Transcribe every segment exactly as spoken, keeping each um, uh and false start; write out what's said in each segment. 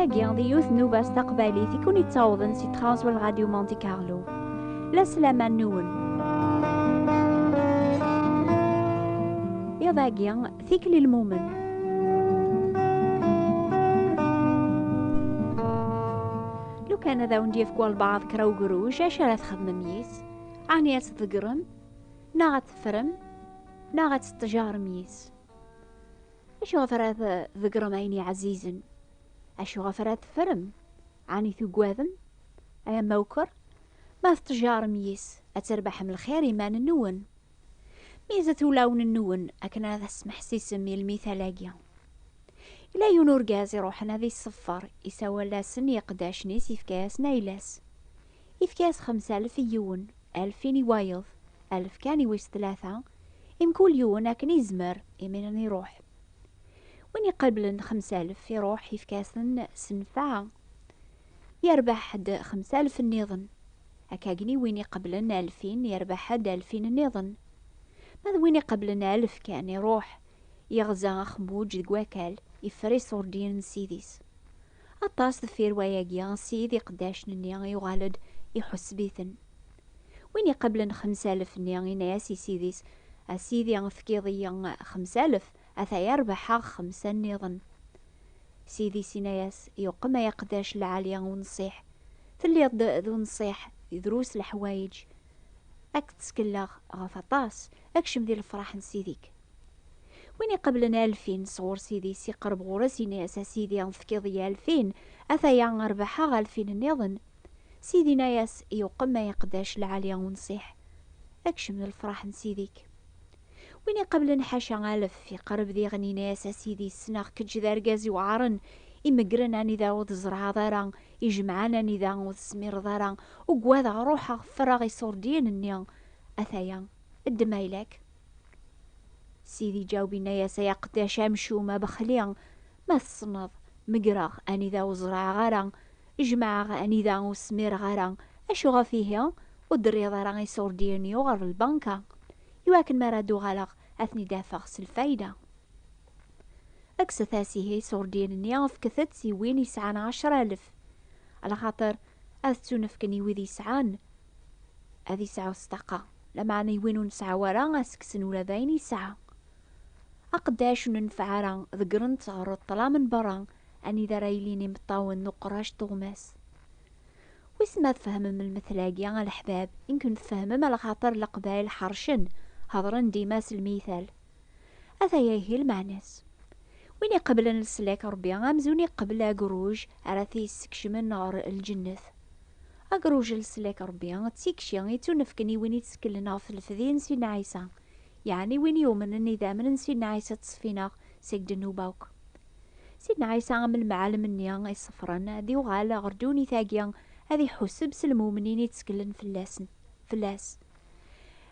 Agi d yiwet n nnuba s taqbaylit i kun-ittawḍen si tɣawsa n Radio Monte Carlo. La slama-nwen. Iḍ-agi, tikli lmumen. Lukan ad awen-d-yefk walbeɛḍ kra ugruj, acu ara txedmem yis? Ɛni ad t-tḍeggrem, neɣ ad t-teffrem, neɣ ad t-tettjarem yis? Acu ɣef ara tḍeggrem ayen iɛzizen? Acu ɣef ara teffrem? Ɛni tugadem? Ay amawker, ma tettjarem yis, ad terbaḥem lxir iman-nwen. Meyyzet ulawen-nwen akken ad as-smeḥsisem i lmital-agi. Ila yiwen urgaz iruḥen ad iṣeffer, isawal-asen i iqeddacen-is, ifka-yasen ayla-s. Ifka-yas xemsa alef i yiwen, alfin i wayeḍ, alef kan i wis tlata, i mkul yiwen akken izmer, imiren iruḥ. Win iqeblen xemsa alef iruḥ, ifka-yasen s nnfeɛ, yerbeḥ-d xemsa alef nniḍen. Akkagni win iqeblen alfin yerbeḥ-d alfin nniḍen. Ma d win iqeblen alef kan iruḥ, yeɣza axemmuǧ deg wakal, iffer iṣurdiyen n ssid-is. Aṭas deffir wayagi, ssid iqeddacen-nni yuɣal-d iḥuseb-iten. Win iqeblen xemsa alef-nni, yenna-yas i ssid-is: "A sidi, tefkiḍ-iyi xemsa alef, ataya rebḥeɣ xemsa nniḍen." Ssid-is yenna-yas: "Yuqem ay aqeddac lɛali unṣiḥ, telliḍ-d d unṣiḥ di drus leḥwayeǧ. Ad k-ttkelleɣ ɣef aṭas, kcem di lefraḥ n ssid-ik." Win iqeblen alfin sɣur ssid-is, iqerreb ɣur-s, yenna-yas: "A sidi, tefkiḍ-iyi alfin, ataya rebḥeɣ alfin nniḍen." Sidi yenna-yas: "Yuqem ay aqeddac lɛali unṣiḥ, kcem d lefraḥ n ssid-ik." Win iqeblen ḥaca alef, iqerreb diɣen, yenna-yas: "A sidi, ssneɣ kečč d argaz iweɛren, imegren anida ur tzerɛeḍ ara, ijemɛen anida ur tesmireḍ ara, ugadeɣ, ruḥeɣ, ffreɣ iṣurdiyen-nni, ataya, ddem ayla-k." Sidi iǧaweb, yenna-yas: "Ay aqeddac amcum abexli, ma tessneḍ, megreɣ anida ur ẓerɛeɣ ara, jemɛeɣ anida ur smireɣ ara, acu ɣef ihi ur d-terriḍ ara iṣurdiyen-nni ɣer lbanka, iwakken mi ara d-uɣaleɣ ad ten-id-afeɣ s lfayda?" Kkset-as ihi iṣurdiyen-nni, fket-t i win yesɛan ɛecra alef, alaxaṭer ad ttunefken i wid yesɛan, ad yesɛu s ṭṭaqa, lameɛna i win ur nesɛi ara, ad s-kksen ula d ayen yesɛa. Aqeddac ur nenfeɛ ara, ḍeggren-t ɣer ṭṭlam n berra, anida ara ilin imeṭṭawen n uqerrac tuɣmas. Wissen ma tfehmem lmetl-agi, a leḥbab? Imken tfehmem, alaxaṭer Leqbayel ḥercen, hedren dima s lmital. Ataya ihi lmeɛna-s. Win iqeblen leslak n Ṛebbi, amzun iqebel agruj ara t-yessekcmen ɣer lǧennet. Agruj n leslak n Ṛebbi d tikci i ttunefken i win itteklen ɣef lefdi n Sidna Ɛisa, yeɛni win yumnen idammen n Sidna Ɛisa ttṣeffin-aɣ seg ddnub akk. Sidna Ɛisa am lemɛalem-nni iṣeffren ad yuɣal ɣer ddunit-agi ad iḥuseb s lmumnin itteklen fell-asen, fell-as.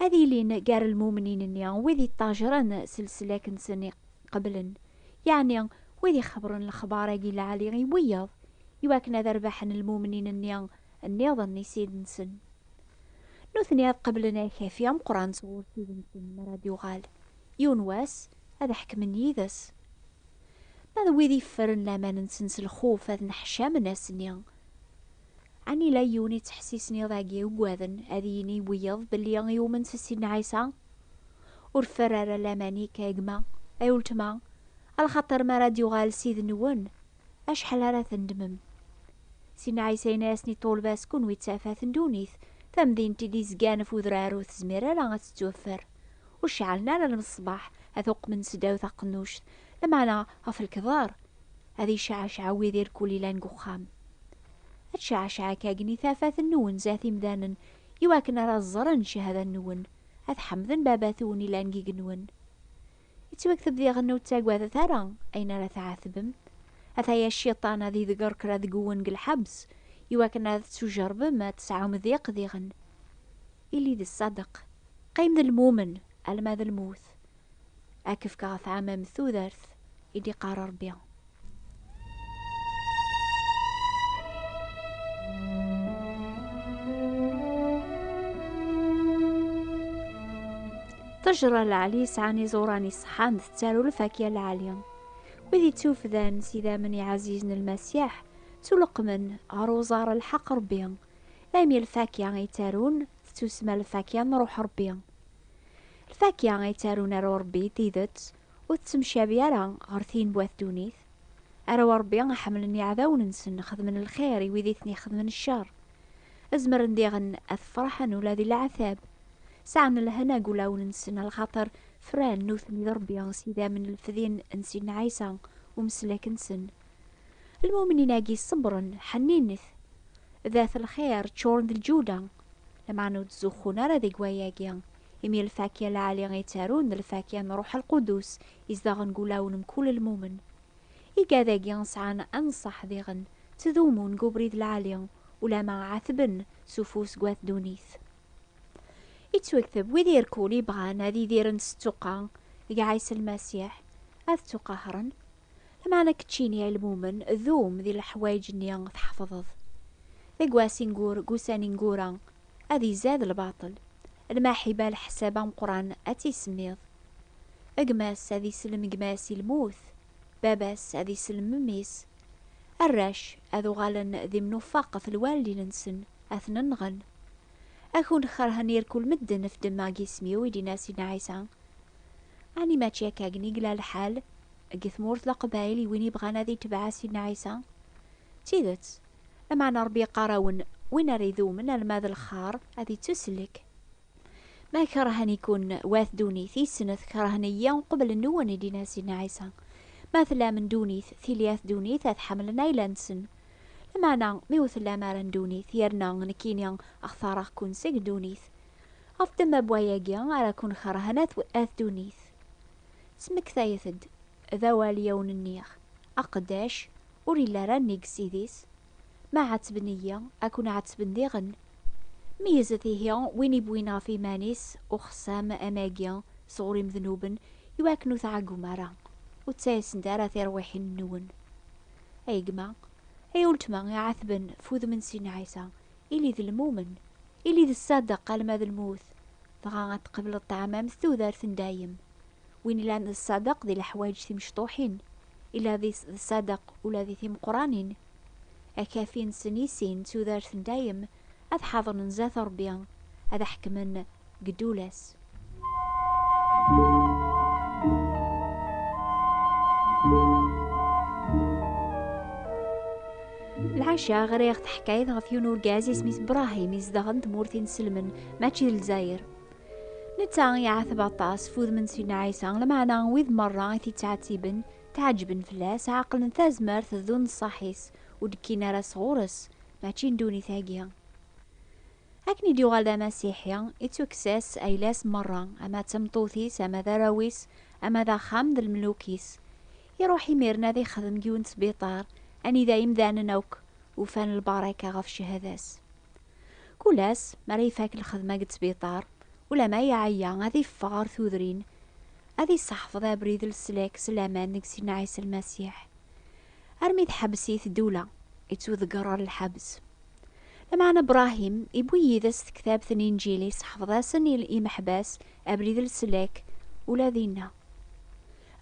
Ad ilin gar lmumnin-nni wid iṭṭajren s leslak-nsen iqeblen, yeɛni wid ixebbren lexbar-agi lɛali i wiyaḍ, iwakken ad rbaḥen lmumnin-nni nniḍen i Ssid-nsen. Nutni ad qeblen akafi ameqqran sɣur Ssid-nsen mi ara d-yuɣal. Yiwen wass, ad ḥekmen yid-s. Ma d wid iffren laman-nsen s lxuf, ad nneḥcamen ass-nni. Ɛni la yiwen ittḥessisen iḍ-agi ugaden ad yini i wiyaḍ belli yumen s Sidna Ɛisa? Ur ffer ara laman-ik, a gma, a weltma, alaxaṭer mi ara d-yuɣal Ssid-nwen, acḥal ara tendmem. Sidna Ɛisa yenna-yasen i ṭṭulba-s: "Kunwi d tafat n ddunit, tamdint i d-izgan ɣef udrar ur tezmir ara ad tettwaffer. Ur ceɛlen ara lmeṣbaḥ, ad t-uqmen seddaw taqennuct, lameɛna ɣef lekḍer ad iceɛceɛ wid irkul ilan deg uxxam. Ad tceɛceɛ akkagni tafat-nwen zdat imdanen, iwakken ara ẓren ccahada-nwen, ad ḥemden Baba-twen ilan deg igenwen." Yettwakteb diɣen: "Ur ttagadet ara ayen ara tɛetbem. Ataya cciṭan ad idegger kra deg-wen deg lḥebs, iwakken ad ttujerbem ad tesɛum diq diɣen. Ili d ṣṣadeq, qqim d lmumen alma d lmut. Ad k-fkeɣ tɛamam tudert," i d-iqqar Ṛebbi. Ṭṭejra lɛali yesɛan iẓuran iṣeḥḥan tettaru lfakya lɛali. Wid ittufdan s idammen iɛzizen n Lmasiḥ, ttuleqqmen ɣer uẓar n lḥeqq Ṛebbi, laymi lfakya ay ttarun tettusma lfakya n Ṛuḥ Ṛebbi. Lfakya ay ttarun arraw Ṛebbi d tidet ur tettemcabi ara ɣer tin n wat ddunit. Arraw Ṛebbi ḥemmlen iɛdawen-nsen, xedmen lxir i wid i ten-ixedmen ccer. Zemren diɣen ad ferḥen ula di leɛtab. Sɛan lehna deg wulawen-nsen, lxaṭer fran nutni d Ṛebbi s idammen n lefdi n Sidna Ɛisa umeslak-nsen. Lmumnin-agi ṣebren, ḥenninet, dat lxir, ččuren d lǧuda, lameɛna ur ttzuxxun ara deg wayagi, imi lfakya lɛali i ttarun d lfakya n Ṛuḥ Lqudus izedɣen deg wulawen mkul lmumen. Igad-agi sɛan anṣaḥ diɣen, ttdumun deg ubrid lɛali, ulama ɛatben s ufus n wat ddunit. Ittwakteb, wid irkul ibɣan ad idiren s ttuqa deg Ɛisa Lmasiḥ, ad ttuqahren. Lameɛna keččini ay lmumen, dum di leḥwayeǧ-nni tḥefḍeḍ. Deg wass ingur, deg ussan ineggura, ad izad lbaṭel. Lmaḥiba leḥsab ameqqran ad tt-isemmiḍ. Gma-s ad isellem gma-s i lmut, baba-s ad isellem mmi-s. Arrac ad uɣalen d imnufaq ɣef lwaldin-nsen, ad ten-nɣen. Ad kun-kerhen irkul medden ɣef ddemma n yisem-iw, i d-yenna Sidna Ɛisa. Ɛni mačči akka akken i yella lḥal deg tmurt n Leqbayel i win ibɣan ad itbeɛ Sidna Ɛisa? D tidet, lameɛna Ṛebbi yeqqar-awen, win ara idumen alma d lxar ad ittusellek. Ma kerhen-iken wat ddunit, isnet kerhen-iyi uqbel nwen, i d-yenna Sidna Ɛisa. Ma tellam n ddunit, tili at ddunit ad ḥemmlen ayla-nsen. Lameɛna mi ur tellam ara n ddunit, yerna nekkini xtareɣ-ken seg ddunit, ɣef ddemma n wayagi ara ken-kerhen at, at ddunit. Smektayet-d d awal i awen-nniɣ, aqeddac ur illi ara nnig s-idis. Ma ɛettben-iyi, ad ken-ɛettben diɣen. Meyyzet ihi win iwwin ɣef iman-is uxessam am agi sɣur imednuben, iwakken ur tɛeggum ara, ur ttayasen-d ara tirwiḥin-nwen. Ay gma, ay uletma iɛatben f udem n Sidna Ɛisa, ili d lmumen, ili d ṣṣadeq alma d lmut, dɣa ad tqebleḍ ṭṭɛam am tudert n dayem. Win ilan d ṣṣadeq di leḥwayeǧ timecṭuḥin, ila di, d ṣṣadeq ula di timeqqranin. Akafi-nsen i sin d tudert n dayem, ad ḥaḍren zdat Ṛebbi, ad ḥekmen deg ddula-s. Lɛaca ɣriɣ taḥkayt ɣef yiwen urgaz isem-is Brahim, izedɣen tmurt inselmen, mačči d Lezzayer. Netta iɛateb aṭas f udem n Sidna Ɛisa, lameɛna wid merra i t-ittɛettiben, tɛeǧben fell-as, ɛeqlen tazmert d unṣaḥ-is, ur d-kkin ara sɣur-s, mačči n ddunit-agi. Akken i d-yuɣal d amasiḥi, ittukkes-as ayla-s merra, ama d tameṭṭut-is, ama d arraw-is, ama d axxam d lemluk-is. Iruḥ imiren ad ixdem deg yiwen n sbiṭar, anida imdanen akk ufan lbaraka ɣef ccahada-s. Kul ass, mi ara ifak lxedma deg sbiṭar, ulamma iɛeyya, ad iffeɣ ɣer tudrin, ad isseḥfeḍ abrid n leslak s laman deg Sidna Ɛisa Lmasiḥ. Armi tḥebbes-it ddula, ittwḍegger ɣer lḥebs. Lameɛna Brahim iwwi yid-s tektabt n Inǧil, iseḥfeḍ-asen i imeḥbas abrid n leslak ula dinna.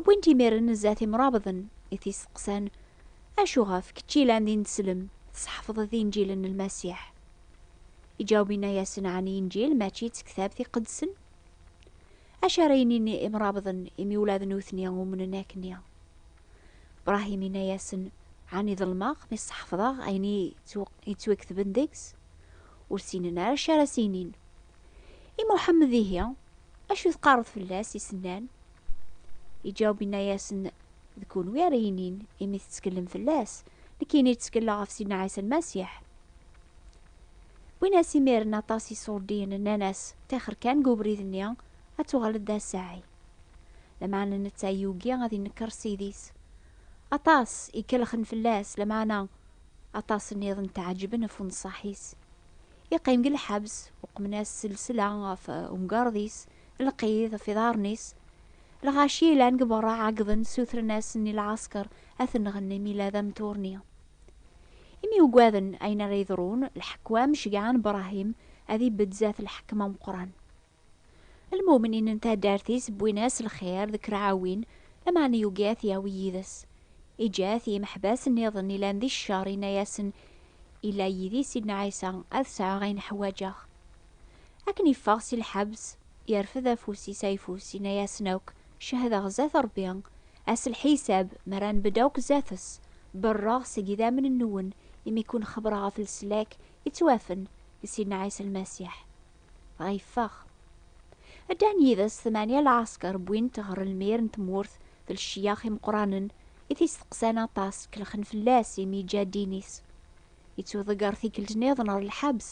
Wwin-t imiren zdat imrabḍen i t-isteqsan, acu ɣef kečč ilan d ineslem tseḥfḍeḍ Inǧil n Lmasiḥ? Iǧaweb inna-yasen, ɛni Inǧil mačči d tektabt iqedsen? Acu ara inin imrabḍen imi ula d nutni umnen akkenni? Brahim inna-yasen, ɛni ḍelmeɣ mi sseḥfḍeɣ ayen i yettw-, yettwaketben deg-s? Ur ssinen ara acu ara s-inin. I Muḥemmed ihi, acu teqqareḍ fell-as i s-nnan? Iǧaweb inna-yasen, d kunwi ara yinin imi tettkellem fell-as, nekkini ttekleɣ ɣef Sidna Ɛisa Lmasiḥ. Wwin-as imiren aṭas iṣurdiyen, nnan-as, ṭixer kan deg ubrid-nni, ad tuɣaleḍ d asaɛi. Lameɛna netta yugi ad inekkeṛ s idis. Aṭas i kellxen fell-as, lameɛna aṭas nniḍen tɛeǧben ɣef unṣaḥ-is. Yeqqim deg lḥebs, uqmen-as sselsla ɣef umgerḍ-is, lqid ɣef iḍarren-is. Lɣaci yellan deg berra ɛeggḍen, ssutren-asen i lɛesker ad t-nɣen imi yella d ameṭṭurni. Imi ugaden ayen ara yeḍrun, lḥekkam ceggɛen Brahim ad ibedd zdat lḥekem ameqqran. Lmumnin n taddart-is wwin-as lxir d kra ɛwin, lameɛna yugi ad t-yawi yid-s. Iǧǧa-t i yimeḥbas nniḍen ilan di ccer, yenna-yasen: "Ila yid-i Sidna Ɛisa, ad sɛuɣ ayen ḥwaǧeɣ." Akken yeffeɣ si lḥebs, yerfed afus-is ayeffus, yenna-yasen akk: "Cehdeɣ zdat Ṛebbi, ass lḥisab, mi ara nbedd akk zdat-s, berraɣ seg idammen-nwen, imi kun xebbreɣ ɣef leslak yettwafen di Sidna Ɛisa Lmasiḥ." Dɣa yeffeɣ. Ddan yid-s tmanya lɛesker, wwin-t ɣer lmir n tmurt d lecyax imeqqranen i t-isteqsan aṭas, kellxen fell-as imi yeǧǧa ddin-is. Yettuḍegger tikkelt nniḍen ɣer lḥebs,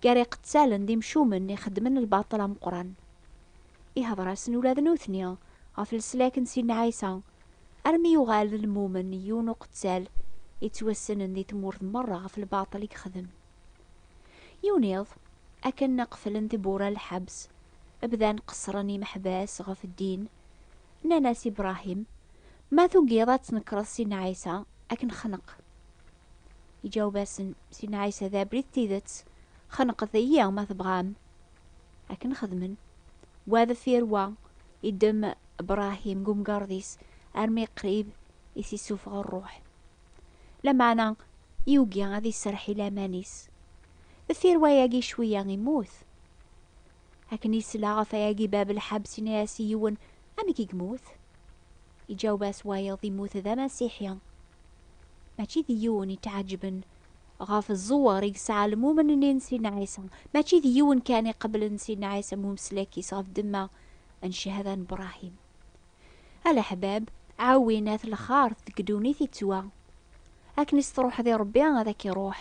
gar iqettalen d imcumen ixeddmen lbaṭel ameqqran. Ihder-asen ula d nutni ɣef leslak n Sidna Ɛisa, armi yuɣal d lmumen yiwen uqettal yettwassnen di tmurt merra ɣef lbaṭel i yexdem. Yiwen iḍ, akken qeflen tiwwura n lḥebs, bdan qeṣṣren imeḥbas ɣef ddin. Nnan-as i Ibrahim: "Ma tugiḍ ad tnekreḍ Sidna Ɛisa, ad k-nexneq." Iǧaweb-asen Sidna Ɛisa: "D abrid d tidet, xenqet-iyi ma tebɣam." Akken xedmen. Wa deffir wa, iddem Ibrahim deg umgerḍ-is armi qrib i s-isuffeɣ ṛṛuḥ. Lameɛna yugi ad iserreḥ i laman-is. Deffir wayagi cwiya, immut. Akken yesla ɣef wayagi, bab lḥebs yenna-yas i yiwen: "Amek i yemmut?" Iǧaweb-as wayeḍ: "Immut d amasiḥi." Mačči d yiwen i tɛeǧben ɣef ẓẓwer i yesɛa lmumen-nni n Sidna Ɛisa, mačči d yiwen kan iqeblen Sidna Ɛisa am umeslak-is ɣef ddemma n cchada n Ibrahim. A leḥbab, ɛawin at lxart deg ddunit yettwa. Akken i s-truḥ di Ṛebbi, ad ak-iruḥ.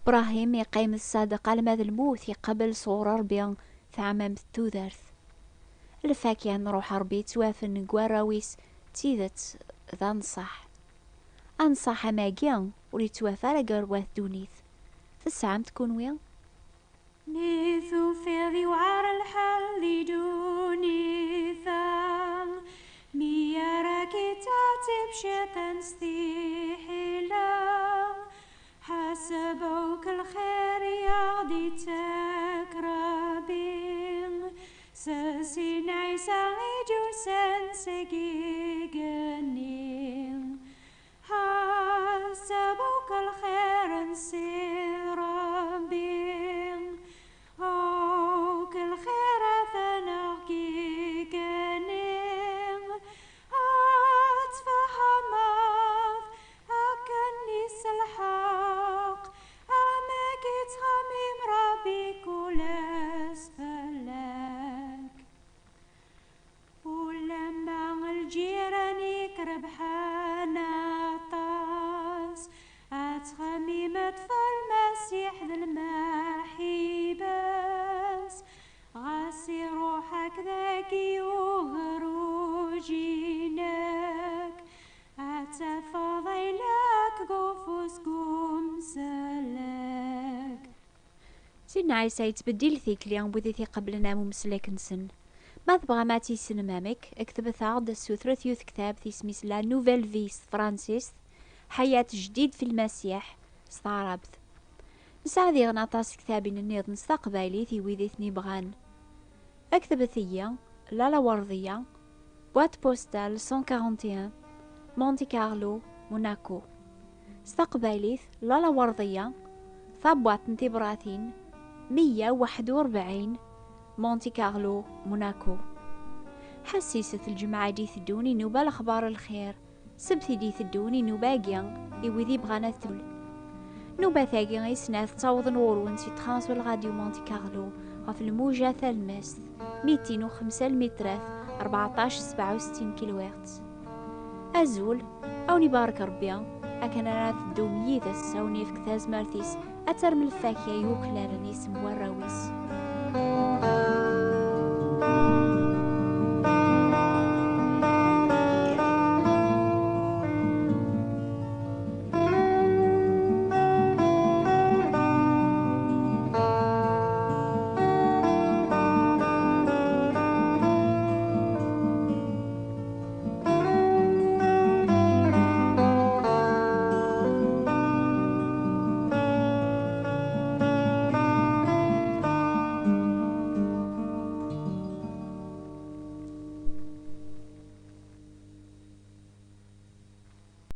Ibrahim yeqqim ṣṣadeq alma d lmut, yeqbel sɣur Ṛebbi taɛmamt n tudert. Lfakya n Ṛuḥ Ṛebbi yettwafen deg warraw-is d tidet d anṣaḥ. Anṣaḥ am agi ur yettwafa ara gar wat ddunit. Tesɛam-t kunwi? Mi tufiḍ yewɛer lḥal di ddunit-a, mi ara k-ittɛettib cciṭan s tiḥila, ḥaseb akk lxir i aɣ-d-ittak Ṛebbi, s Sidna Ɛisa i d-yusan seg igenni. Ḥaseb akk lxir n Sidi Ṛebbi, akk lxirat n aɣ-igenni, ad tfehmeḍ akken i s lḥeqq, amek i ttxemmim Ṛebbi kul ass fell-ak. Ulamma lǧiran-ik rebḥen aṭas, ad txemmimeḍ ɣef Lmasiḥ d lmaḥiba-s, ɣas iruḥ-ak dagi ugerruj-inek, ad tafeḍ ayla-k deg ufus n umsellek. Sidna Ɛisa yettbeddil tikli n wid i t-iqeblen am umeslak-nsen. Ma tebɣam ad tt-tissnem amek, ktbet-aɣ-d, ssutret yiwet tektabt isem-is La Nouvelle Vie s tefransist, Ḥayat Jdid fi Lmasiḥ s taɛrabt. Nesɛa diɣen aṭas tektabin nniḍen s taqbaylit i wid i ten-ibɣan. Ktbet-iyi, Lalla Werdiya, boîte postale cent quarante et un, Monte Carlo, Monaco. S taqbaylit, Lalla Werdiya, tabwaṭ n tibratin, meyya u waḥed u rebɛin, Monte Carlo, Monaco. Ḥessiset, lǧemɛa i d-iteddun inuba lexbar n lxir, ssebt i d-iteddun inuba-agi i wid ibɣan ad tul. Nnubat-agi i snat ttawḍen ɣur-wen si Transwel Radio Monte Carlo ɣef lmuja talemmast, mitin u xemsa lmitrat, rbeɛṭac sebɛa u settin kilohertz. Azul, a wen-ibarek Rebbi, akken ara teddum yid-s, a wen-yefk tazmert-is, ad terrem lfakya i wuklalen isem warraw-is.